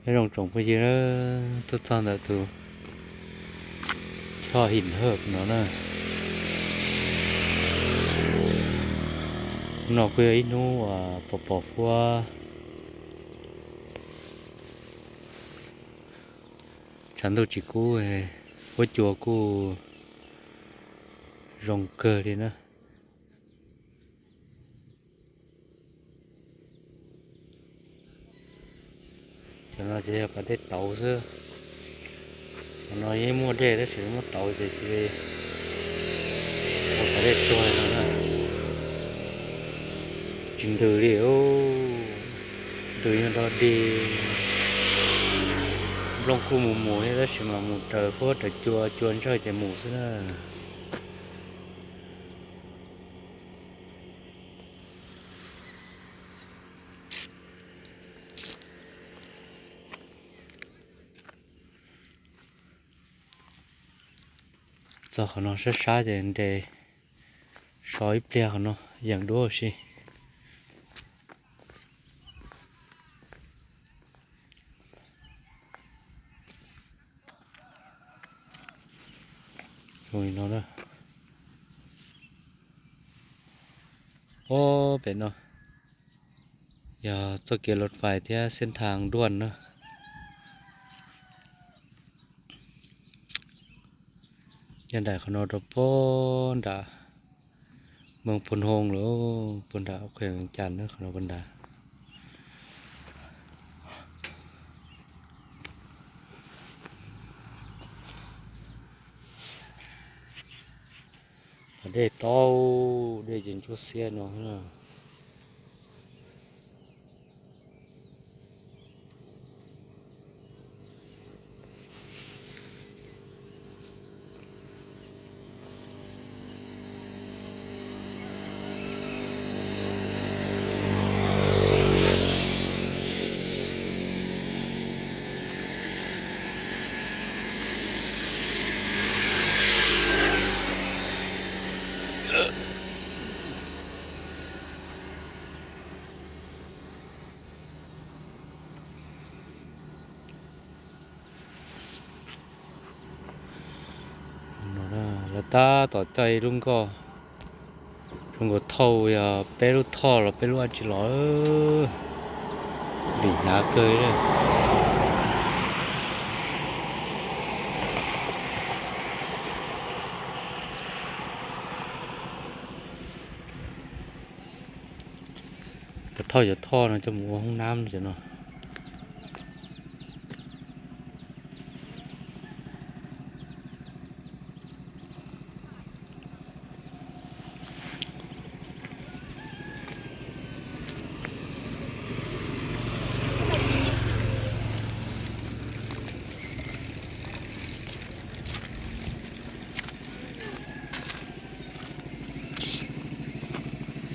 Nyob zoo tsoom phooj ywg, tuaj txog ntawm tus choj Him Hawm no na. Hnub no kuj yog ib hnub uas pos pos huab, tshav ntuj tsis kub, huab cua kuj zoo kawg li na. Cov no ces yog pas dej tauv xwb. Cov no yeej muaj dej tab sis muab tauv ces cia li ua pas dej tuag no na. Tsis ntws li, ntws yog nrog dig. Nplooj kuj mus mus thiab tab sis mas mus raws huab raws cua, cua ntsawj ces mus xwb na. Txog qhov no sab sab ces nres so ib pliag qhov no yeem duab si. Zoo li no na. Ob pem no yog txoj kev los fais thiab xiab thas duaj na. Yog nraim qhov no rau puag nram Moos Phu Hoo lawm, puag nram Khuem Cas na, qhov no puag nram. Pas dej tauv, dej ces ntsuab xiab no. Lawv tab tom coj ib lub nkoj, zoo nkaus thauj yog peb lub thoj los peb lub dab tsi los, vim hnyav kawg li. Cov thauj cov thoj no coj mus ua hoob nab cov no.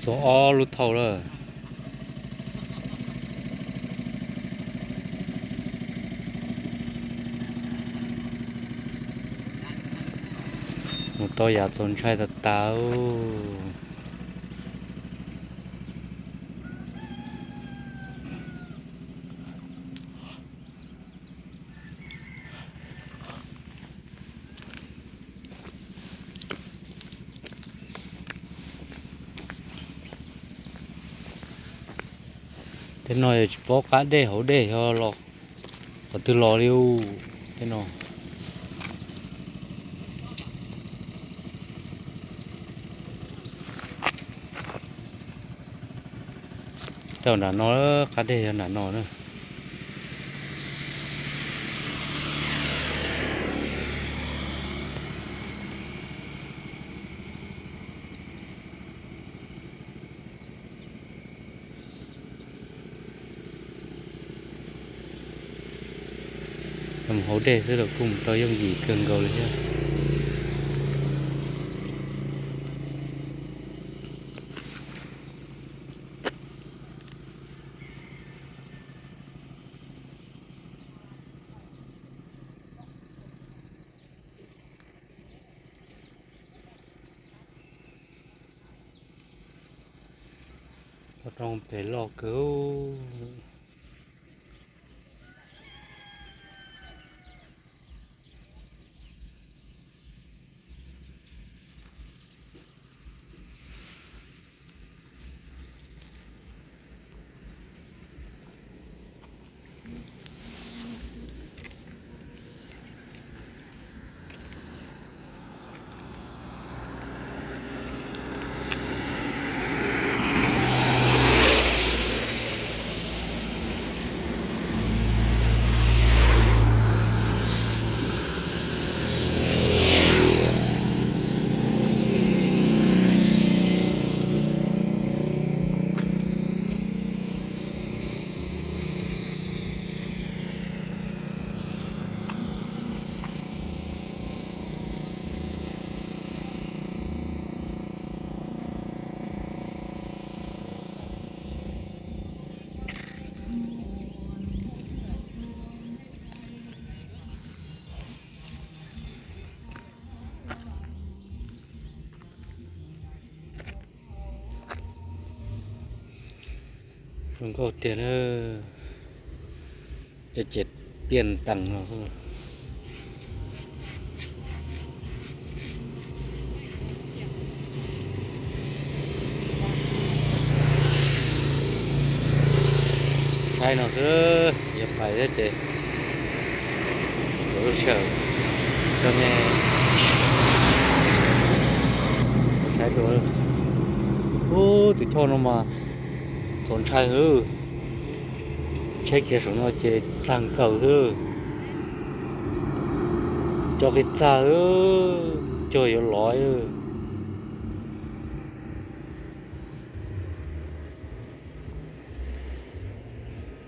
Xuas ob lub thauj lawm. Mus tau yam txaus ntshai tas tas. Tej no yog tsis paub qab dej hauv dej yog los qhov twg los li u. Tej no Tej nram no, qab dej yog nram no na. Mus hauv dej xwb los kuj mus tau yooj yim kawg nkaus li thiab. Toj roob pem loj kawg. Zoo nkauj tiag na. Cov ces tiaj ntees no. Saib no xwb, yog pais thiab ces lub sij hawm rau nej saib dua. Ub, tus choj no mas txaus ntshai xwb. Tsheb kiag saum no ces txag nkaus xwb. Cov qis txag xwb, cuag yuav lov.